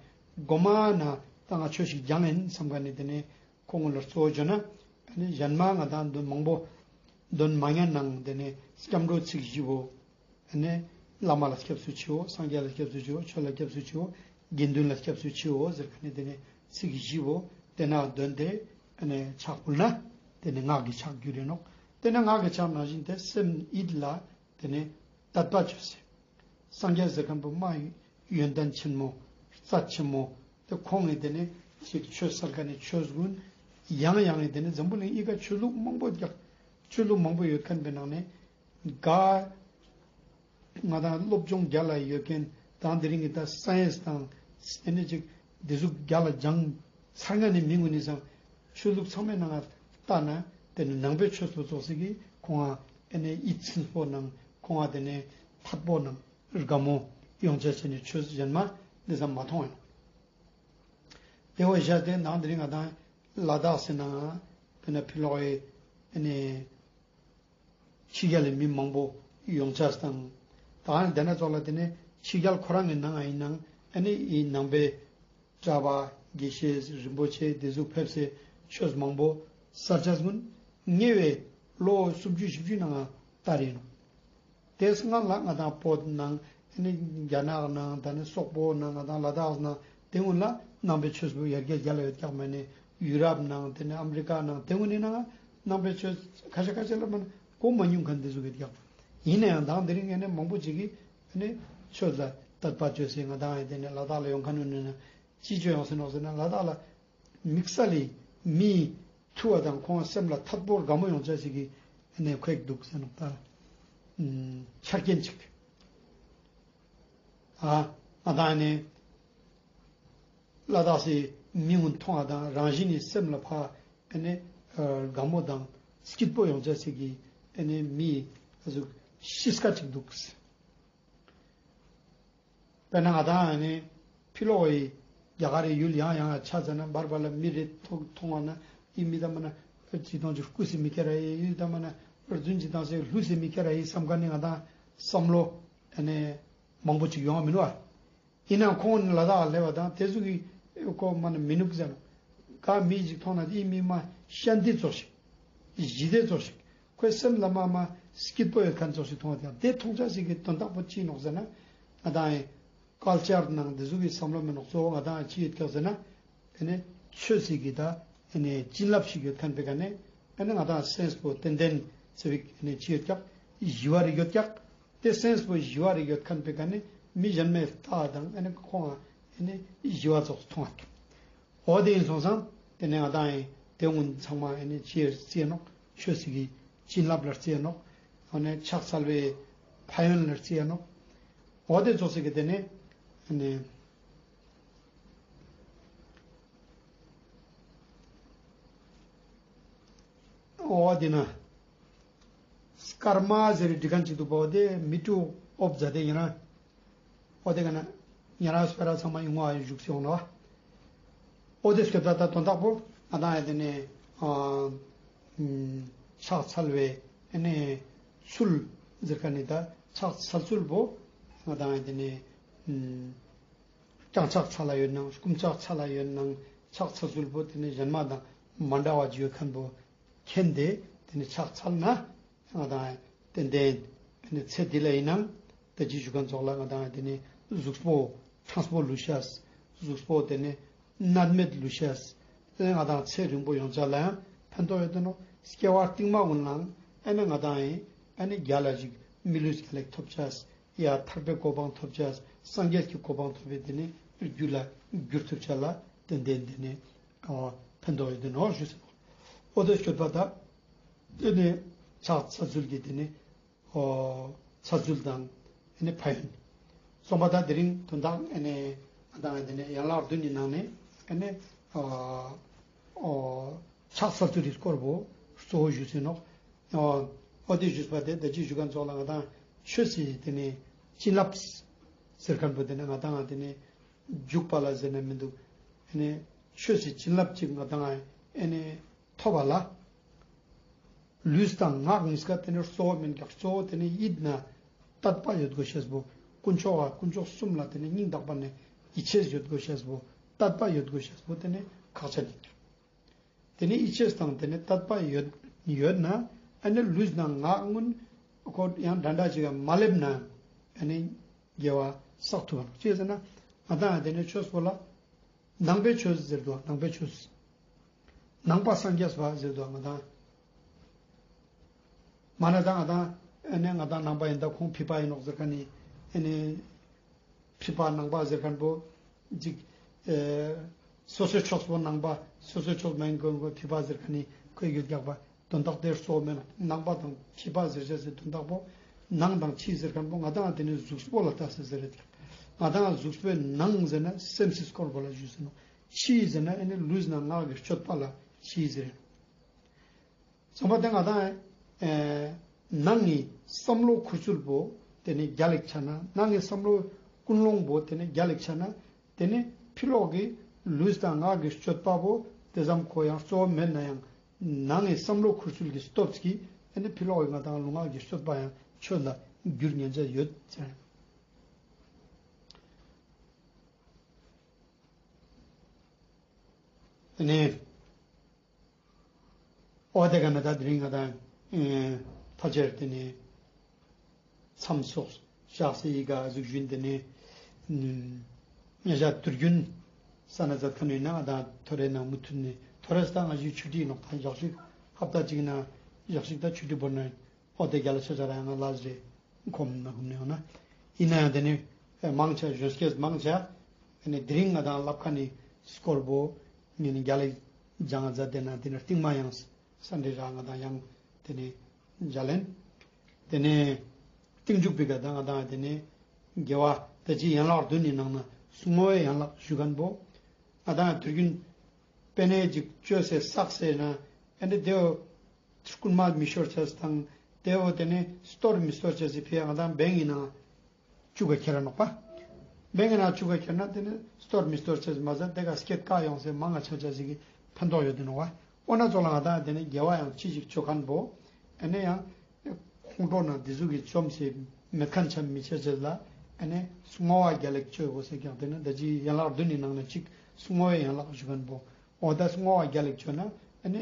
གོ་མ་ན་ད་ང་ཆོས་ཤིག་སྦྱང་ཡིན་བསམ་མཁན་ནི་དེ་ནས་ཁོང་ལ་གཙོ་བོ་བརྗོད་ན་ཨ་ནི་གཞན་མ་ང་དང་འདོན་མང་པོ་འདོན་མ་ཉན་ནང་དེ་ནས་སྐྱབས་འགྲོ་ཚིག་བཞི་བོ། ཨ་ནི་བླ་མ་ལ་སྐྱབས་སུ་མཆིའོ། སངས་རྒྱས་ལ་སྐྱབས་སུ་མཆིའོ། ཆོས་ལ་སྐྱབས་སུ་མཆིའོ། དགེ་འདུན་ལ་སྐྱབས་སུ་མཆིའོ་ཟེར་མཁན་ནི་དེ་ནས་ཚིག་བཞི་བོ་དེ་ན་འདོན་ཏེ་ཨ་ནི་ཕྱག་ཕུལ་ན་དེ་ནི་སྔགས་ཀྱི་ཕྱག་རྒྱུ་རེད་ནོག་དེ་ན་སྔགས་ཀྱི་ཕྱག་ནང་བཞིན་དེ་སེམས་ཡིད་ལ་དེ་ནས་དད་པ་བཅོས་སེ། སངས་རྒྱས་ཟེར་མཁན་པོ་མ་ཡོན་ཏན་ཆེན་མོ་རྩ་ཆེན་མོ་དེ་ཁོང་གི་དེ་ནས་ཅིག་ཆོས་སལ་མཁན་ནི་ཆོས་གུན་ཡང་ཡང་གི་དེ་ནས་འཛམ་བུ་གླིང་ཨི་ཀ་ཆོས་ལུགས་མང་པོ་རྒྱག་ཆོས་ལུགས་མང་པོ་ཡོད་མཁན་པའི་ནང་ནས་ག་ང་དང་སློབ་སྦྱོང་རྒྱལ་ལ་ཡོད་མཁན་དང་དེ་རིང་གི་ད་སའེ་ཡེནས་དང་དེ་ནས་ཅིག་དེ་ཟུག་རྒྱལ་ལ་སྦྱང་ཚར་མཁན་ནི་མི་གུན་ནི་སང་ཆོས་ལུགས་ཚང་མའི་ནང་ལྟ་ན་དེ་ནི་ནང་པའི་ཆོས་པོ་ཙོགས་ཤིག་གི་ཁོང་ཨ་ནི་ཡིད་ཚིམ་པོ་ནང་ཁོང་ཨ་དེ་ནས་ཐད་པོ་ནང་དགའ་མོ་ཡོང་ཆ་ཆེ་ནི་ཆོས་གཞན་མ་འདི་ཙམ་མ་མཐོང་ཡང་། དེ་བོ་བཞག་སྟེ་ནང་དེ་རིང་ང་དང་ལ་དྭགས་སི་ནང་དེ་ནས་ཕི་ལོག་གི་ཨ་ནི་ཕྱི་རྒྱལ་ལ་མི་མང་པོ་ཡོང་ཆ་དང་། ད་ཨ་ནི་དེ་ན་ཙོགས་ལ་དེ་ནས་ཕྱི་རྒྱལ་ཁོ་རང་གི་ནང་ཡིན་ནང་ཨ་ནི་ཡི་ནང་པའི་གྲྭ་པ་དགེ་བཤེས་རིན་པོ་ཆེ་དེ་ཟུག་ཕེབས་སེ་ཆོས་མང་པོ་སལ་ཆ་གུན་ཉེ་བའི་ལོ་སུམ་ཅུ་བཞི་བཅུ་ནང་ལྟར་ཡིན་ནོག་དེ་སྔ་ལ་ང་དང་བོད་ནང་ཨ་ནི་རྒྱ་ནག་ནང་ད་ནི་སོག་པོ་ནང་ང་དང་ལ་དྭགས་ནང་དེ་གུན་ལ་ནང་པའི་ཆོས་པོ་ཡར་རྒྱས་རྒྱལ་ལ་ཡོད་ཀྱག་མ་ནི་ཡུ་རོབ་ནང་དེ་ནི་ཨ་མི་རི་ཀ་ནང་དེ་གུན་ནི་ནང་ནང་པའི་ཆོས་ཁ་ཤས་ཁ་ཤས་ལ་མ་ནི་གོ་མ་མྱོང་མཁན་དེ་ཟུག་ཡོད་ཀྱག་ཡིན་ན་ཡང་དང་དེ་རིང་ཨ་ནི་མང་པོ་ཅིག་གིས་ཨ་ནི་ཆོས་ལ་དད་པ་བཅོས་སེ་ང་དང་ཨ་དེ་ནི་ལ་དྭགས་ལ་ཡོང་མཁན་ནི་ནི་ཅི་བཅོས་ཡོང་ཟེར་ནོག་ཟེར་ན་ལ་དྭགས་ལ་དམིགས་བསལ་ལི་མི་ཐུ་བ་དང་ཁོང་སེམས་ལ་ཐད་པོ་དགའ་མོ་ཡོང་ཆ་ཞིག་གི་ཨ་ནི་ཁོ་ཡིག་འདུག་ཟེར་ནོག་ད། ཨུམ། ཆ་རྐྱེན་ཅིག་ཨ་ང་དང་ཨ་ནི་ལ་དྭགས་སི་མི་གུན་མཐོང་བ་དང་རང་བཞིན་ནི་སེམས་ལ་ཕ་ཨ་ནི་དགའ་མོ་དང་སྐྱིད་པོ་ཡོང་ཆ་ཞིག་གི་ཨ་ནི་མི་ཨ་ཟུག་གཤིས་ཀ་ཅིག་འདུག་དཔེར་ན་ང་དང་ཨ་ནི་ཕི་ལོག་གི་རྒྱ་གར་རི་ཡུལ་ཡང་ཡང་ཆ་ཙ་ན་བར་བར་ལ་མི་རེ་མཐོང་མཐོང་བ་ན་ཨི་མི་ད་མ་ན་ཅི་དང་ཅི་རྐུས་སེ་མི་ཁྱེར་ར་ཡི་ཨི་ད་མ་ན་རྫུན་ཅི་དང་སེ་ལྷུས་སེ་མི་ཁྱེར་ར་ཡི་བསམ་མཁན་ནི་ང་དང་བསམ་བློ་ཨ་ནི་མང་པོ་ཅིག་ཡོང་བ་མིན་ནོག་ཨ། ཡིན་ནའང་ཁོང་ལ་དྭགས་ལ་སླེབས་པ་དང་དེ་ཟུག་གི་ཁོ་མ་ནི་མི་ནུག་ཟེར་ནོག་ག་མི་ཅིག་མཐོང་ན་དེ་མི་མ་ཤ་འདི་ཙོགས་ཤིག་ཞི་བདེ་ཙོགས་ཤིག་ཁོའི་སེམས་ལ་མ་མ་སྐྱིད་པོ་ཡོད་མཁན་ཙོགས་ཤིག་མཐོང་བ་དང་དེ་མཐོང་ཆ་ཞིག་གི་དོན་དག་པོ་ཅི་ནོག་ཟེར་ན་ང་དང་ཡིན་ཀལ་ཅར་ནང་དེ་ཟུག་གི་བསམ་བློ་མི་ནོག་གཙོ་བོ་ང་དང་ཅི་ཡོད་ཀྱག་ཟེར་ན། ཨ་ནི་ཆོས་སི་གི་ད་ཨ་ནི་བྱིན་རླབས་ཤིག་ཡོད་མཁན་པའི་ཀ་ནས་ཨ་ནི་ང་དང་སེམས་པོ་ཏན་ཏན་ཚེ་བིག་ཨ་ནི་ཅི་ཡོད་ཀྱག་ཞི་བ་རིག་ཡོད་ཀྱག་དེ་སེམས་པོ་ཞི་བ་རིག་ཡོད་མཁན་པའི་ཀ་ནས་མི་གཞན་མའི་ལྟ་དང་ཨ་ནི་ཁོང་ཨ་ནི་ཞི་བ་ཙོགས་མཐོང་བ་ཀྱག་འོ་དེ་ཡིན་སོང་ཙང་དེ་ནས་ང་དང་ཨ་དེ་གུན་ཚང་མ་ཨ་ནི་ཅི་རྩི་ནོག་ཆོས་སི་གི་བྱིན་རླབས་ལ་རྩི་ནོག་འོ་ནས་ཕྱག་འཚལ་བའི་ཕན་ཡོན་ལ་རྩི་ནོག་འོ་དེ་ཙོགས་སི་གི་དེ་ནས་ཨ་ནི། འོ་དེ་ན། སྐར་མ་ཟེར་བའི་འབྲི་མཁན་ཅིག་འདུག་པ་འོ་དེ་མི་དྲུག་ཨོབ་ཛ་དེ་ཡིན་ན། འོ་དེ་ག་ན། ཉ་ར་སྤེ་ར་ཚང་མ་ཡོང་བ་བཞུགས་སེ་ཡོང་ནོག་འོ་དེ་སྐབས་ད་ད་དོན་དག་པོ་ང་དང་ཡ་དེ་ནས་ཕྱག་འཚལ་བའི་ཨ་ནི་ཚུལ་ཟེར་མཁན་ནི་ད་ཕྱག་འཚལ་ཚུལ་པོ་ང་དང་ཡ་དེ་ནས། རྐྱང་ཕྱག་འཚལ་ལ་ཡོད་ནང་རྐུན་ཕྱག་འཚལ་ལ་ཡོད་ནང་ཕྱག་འཚལ་ཚུལ་པོ་དེ་ནི་གཞན་མ་དང་མ་འདྲ་བ་ཅིག་ཡོད་མཁན་པོ་མཁྱེན་ཏེ་དེ་ནི་ཕྱག་འཚལ་ན་ང་དང་ཏན་ཏན་དེ་ནི་ཚེ་འདི་ལ་ཡིན་ནང་ད་ཅི་ཞུ་མཁན་ཙོགས་ལ་ང་དང་དེ་ནི་གཟུགས་པོ་ཕྲང་པོ་ལུས་ཤེས་གཟུགས་པོ་དེ་ནི་ནད་མེད་ལུས་ཤེས་དེ་ནི་ང་དང་ཚེ་རིང་པོ་ཡོང་ཆ་ལ་ཡང་ཕན་ཐོགས་ཡོད་དེ་ནོག་སྐྱེ་བ་རྟིང་མ་གུན་ལའང་ཨ་ནི་ང་དང་ཡིན་ཨ་ནི་རྒྱལ་ལ་ཞིག་མི་ལུས་རྒྱལ་ལ་ཞིག་ཐོབ་ཆ། ཡ་ཐར་པའི་གོ་འཕང་ཐོབ་ཅེས་སངས་རྒྱས་ཀྱི་གོ་འཕང་ཐོབ་པའི་དེ་ནི་ རྒྱུ་ལ་འགྱུར་ཐུབ་ཆ་ལ་ཏན་ཏན་དེ་ནི་ཕན་ཐོགས་ཡོད་དེ་ནོག་ཞུས་སོ། འོ་དེ་སྤྱོད་པ་དང་དེ་ནི་ཕྱག་འཚལ་ཚུལ་གྱི་དེ་ནི་འོ་འཚལ་ཚུལ་དང་ཨ་ནི་ཕན་ཡོན། གསུམ་པ་དང་དེ་རིང་དོན་དག་ཨ་ནི་ང་དང་དེ་ནི་ཡན་ལག་བདུན་གྱི་ནང་ནས་ཨ་ནི་འོ་འོ་ཕྱག་འཚལ་ཚུལ་གྱི་སྐོར་བོ་གཙོ་བོ་ཞུས་སེ་ནོག་འོ་འོ་དེ་ཞུས་པ་དེ་ད་ཅི་ཞུ་མཁན་ཙོགས་ལ་ང་དང་ཆོས་སི་དེ་ནི་བྱིན་རླབས་ཟེར་མཁན་པོ་དེ་ནི་ང་དང་དེ་ནི་འཇུག་པ་ལ་ཟེར་ན་མི་འདུག་ཨ་ནི་ཆོས་སི་བྱིན་རླབས་ཅིག་ང་དང་ཨ་ནི་ཐོབ་པ་ལ། ལུས་དང་ངག་གཉིས་ཀ་དེ་ནི་གཙོ་བོ་མིན་ཀྱང་གཙོ་བོ་དེ་ནི་ཡིད་ན་དད་པ་ཡོད་དགོས་ཤེས་པོ། དཀོན་མཆོག་ག་དཀོན་མཆོག་གསུམ་ལ་དེ་ནི་སྙིང་ཐག་པ་ནས་ཡིད་ཆེས་ཡོད་དགོས་ཤེས་པོ། དད་པ་ཡོད་དགོས་ཤེས་པོ་དེ་ནི་ཁག་ཆེ་ནི། དེ་ནི་ཡིད་ཆེས་དང་དེ་ནི་དད་པ་ཡོད་ཡོད་ན་ཨ་ནི་ལུས་དང་ངག་གུན་ཁོ་ཡང་འདྲ་འདྲ་ཅིག་ག་མ་སླེབས་ན་ཨ་ནི་དགེ་བ་བསགས་ཐུབ་བ་ནོག་ཅི་ཟེར་ན་ང་དང་དེ་ནི་ཆོས་པོ་ལ། ནང་པའི་ཆོས་ཟེར་དུག་ནང་པའི་ཆོས། ནང་པ་སངས་རྒྱས་པ་ཟེར་དུག་ང་དང་། མ་ན་དང་ང་དང་ཨ་ནི་ང་དང་ནང་པ་ཡིན་ད་ཁོང་ཕྱི་པ་ཡིན་ནོག་ཟེར་མཁན་ནི་ཨ་ནི་ཕྱི་པ་ནང་པ་ཟེར་མཁན་པོ་ཅིག་ཨེ་སོ་སོའི་ཕྱོགས་པོ་ནང་པ་སོ་སོའི་ཕྱོགས་མན་གོ་ཕྱི་པ་ཟེར་མཁན་ནི་ཁོས་ཡོད་རྒྱག་པ། དོན་དག་དེ་གཙོ་བོ་མེད་ནོག་ནང་པ་དང་ཕྱི་པ་ཟེར་ཅེས་སི་དོན་དག་པོ་ནང་དང་ཕྱི་ཟེར་མཁན་པོ་ང་དང་དེ་ནི་གཟུགས་པོ་ལ་ལྟས་ཏེ་ཟེར་རེད། ང་དང་གཟུགས་པོའི་ནང་ཟེར་ན་སེམས་སི་སྐོར་པོ་ལ་ཞུས་སེ་ནོག་ཕྱི་ཟེར་ན་ཨ་ནི་ལུས་ནང་ངག་གི་སྤྱོད་པ་ལ་ཕྱི་ཟེར། ཚང་མ་དེ་ང་དང་ཨེ་ནང་གི་བསམ་བློ་ཁུར་ཚུལ་པོ་དེ་ནི་རྒྱལ་ལེགས་ཆ་ན་ནང་གི་བསམ་བློ་ཀུན་སློང་པོ་དེ་ནི་རྒྱལ་ལེགས་ཆ་ན། དེ་ནི་ཕྱི་ལོགས་ཀྱི་ལུས་དང་ངག་གི་སྤྱོད་པ་པོ་དེ་ཙམ་ཁོ་ཡང་གཙོ་བོ་མེད་ན་ཡང་ནང་གི་བསམ་བློ་ཁུར་ཚུལ་གྱི་སྟོབས་ཀྱིས་དེ་ནི་ཕྱི་ལོགས་ཀྱི་ང་དང་ལུས་ངག་གི་སྤྱོད་པ་ཡང་ཆོས་ལ་འགྱུར་ཉན་ཆ་ཡོད་ཟེར། དེ་ནི་འོ་དེ་ག་ན་ད་དེ་རིང་ང་དང་ཨེ་ཕལ་ཆེར་དེ་ནི་མཚམས་སོགས་བཞག་སེ་ཡི་ག་གཟུགས་རྒྱུན་དེ་ནི་ཉེ་ཞག་དུས་རྒྱུན་ས་ན་མཛད་མཁན་ཡིན་ན་ང་དང་ཐོ་རེ་ནང་མུ་མཐུད་ནས་ཐོ་རེ་ས་ང་ཞིག་ཆུ་ཊི་ནོག་ད་ཞག་ཞིག་ཧབ་ཏ་གཅིག་ན་ཞག་ཞིག་ད་ཆུ་ཊི་བོར་ན་འོ་དེ་རྒྱ་ལ་ཆ་ཆ་ར་ཡང་ང་ལ་རེ་ཁོམ་ན་ཁོམ་ནས་ཡོང་ན། ཡིན་ན་ཡང་དེ་ནི་མང་ཆེ་གཞོན་སྐྱེས་མང་ཆེ་ཨ་ནི་དེ་རིང་ང་དང་ལབ་མཁན་ནི་སྐོར་པོ་ངས་ནི་རྒྱ་ལ་སྦྱང་མཛད་དེ་ན་དེ་ནི་རྟིང་མ་ཡང་ས་འདྲི་ར་ང་དང་ཡང་དེ་ནི་མཇལ་ལེན། དེ་ནི་རྟིང་མཇུག་པའི་ཀ་ད་ང་དང་དེ་ནི་དགེ་བ་དེ་ཅི་ཡན་ལག་བདུན་ནི་ནང་ན་བསྔོ་བའི་ཡན་ལག་ཞུ་མཁན་པོ། ང་དང་དུས་རྒྱུན་པེ་ནེ་ཅིག་བཅོས་སེ་བསགས་སེ་ན་ཨ་ནི་དེ་བོ་རྐུན་མ་མི་ཤོར་ཅེས་དང་དེ་བོ་དེ་ནི་སྟོར་མི་སྟོར་ཅེས་སི་ཕི་ཡ་ང་དང་བེང་གི་ནང་བཅུག་ག་ཁྱེར་ར་ནོག་པ། བེང་གི་ནང་བཅུག་ག་ཁྱེར་ན་དེ་ནི་སྟོར་མི་སྟོར་ཅེས་མ་ཟད་དེ་ག་སྐྱེད་ཀ་ཡོང་སེ་མང་ང་ཆ་ཆ་ཞིག་གི་ཕན་ཐོགས་ཡོད་དེ་ནོག་པ། འོ་ན་ཙོགས་ལ་ང་དང་དེ་ནི་དགེ་བ་ཡང་ཅི་ཞིག་བཅོ་མཁན་པོ་ཨ་ནི་ཡང་ཁོང་ཁྲོ་ན་དེ་ཟུག་གི་བཅོམ་སེ་མེད་མཁན་ཆ་མི་ཆ་ཅེས་ལ་ཨ་ནི་བསྔོ་བ་རྒྱལ་ལེགས་བཅོ་དགོས་ཟེར་ཀྱང་དེ་ནི་ད་ཅི་ཡན་ལག་བདུན་ནི་ནང་ན་གཅིག་བསྔོ་བའི་ཡན་ལག་ཞུ་མཁན་པོ། འོ་ད་བསྔོ་བ་རྒྱལ་ལེགས་བཅོ་ན་ཨ་ནི་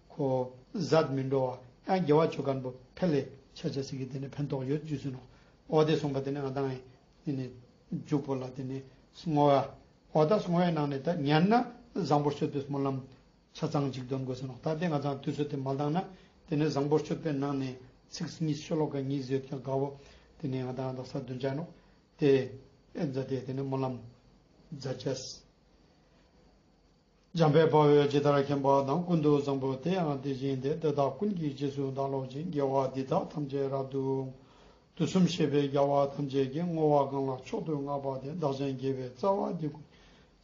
ཁོ་ཟད་མི་འགྲོ་བ་ཡང་དགེ་བ་བཅོ་མཁན་པོ་ཕལ་ལེ་ཆ་ཆ་ཞིག་གི་དེ་ནི་ཕན་ཐོགས་ཡོད་ཞུས་སེ་ནོག་འོ་དེ་གསུངས་པ་དེ་ནི་ང་དང་ཨ་ནི་མཇུག་པོ་ལ་དེ་ནི་བསྔོ་བ། འོ་ད་བསྔོ་བའི་ནང་ནས་ད་ཉན་ན་བཟང་པོ་སྤྱོད་པའི་སྨོན་ལམ་ཆ་ཚང་ཅིག་འདོན་དགོས་ཟེར་ནོག་ད་དེ་ང་ཚང་དུས་ཚོད་དེ་མ་འདང་ན་དེ་ནི་བཟང་པོ་སྤྱོད་པའི་ནང་ནས་ཚིག་གཉིས་ཤོ་ལོ་ཀ་གཉིས་ཡོད་ཀྱང་དགའ་བོ་དེ་ནི་ང་དང་དག་ས་འདོན་ཆ་ནོག་དེ་ཨེ་མཛད་དེ་དེ་ནི་སྨོན་ལམ་མཛད་ཅེས། འཇམ་དཔལ་དཔའ་བོས་ཇི་ལྟར་མཁྱེན་པ་དང་། ཀུན་ཏུ་བཟང་པོ་དེ་ཡང་དེ་བཞིན་ཏེ། དེ་དག་ཀུན་གྱི་རྗེས་སུ་བདག་སློབ་ཅིང་། དགེ་བ་འདི་དག་ཐམས་ཅད་རབ་ཏུ་དུས་གསུམ་གཤེགས་པའི་རྒྱལ་བ་ཐམས་ཅད་ཀྱིས། བསྔོ་བ་གང་ལ་མཆོག་ཏུ་བསྔགས་པ་དེས། བདག་གཞན་དགེ་བའི་རྩ་བ་འདི་ཀུན།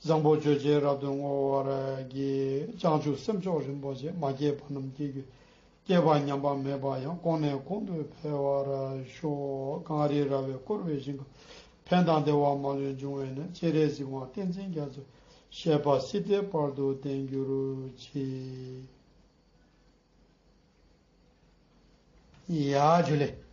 བཟང་པོ་སྤྱོད་ཕྱིར་རབ་ཏུ་བསྔོ་བར་བགྱི། བྱང་ཆུབ་སེམས་མཆོག་རིན་པོ་ཆེ། མ་སྐྱེས་པ་རྣམས་སྐྱེ་གྱུར་ཅིག་སྐྱེས་པ་ཉམས་པ་མེད་པ་ཡང་། གོང་ནས་གོང་དུ་འཕེལ་བར་ཤོག་གངས་རི་ར་བས་བསྐོར་བའི་ཞིང་ཁམས། ཕན་དང་བདེ་བ་མ་ལུས་འབྱུང་བའི་གནས། སྤྱན་རས་གཟིགས་དབང་བསྟན་འཛིན་རྒྱ་མཚོའི། བཞེད་པ་སྲིད་མཐའི་བར་དུ་བརྟན་གྱུར་ཅིག་ཡ་ཇུ་ལེ།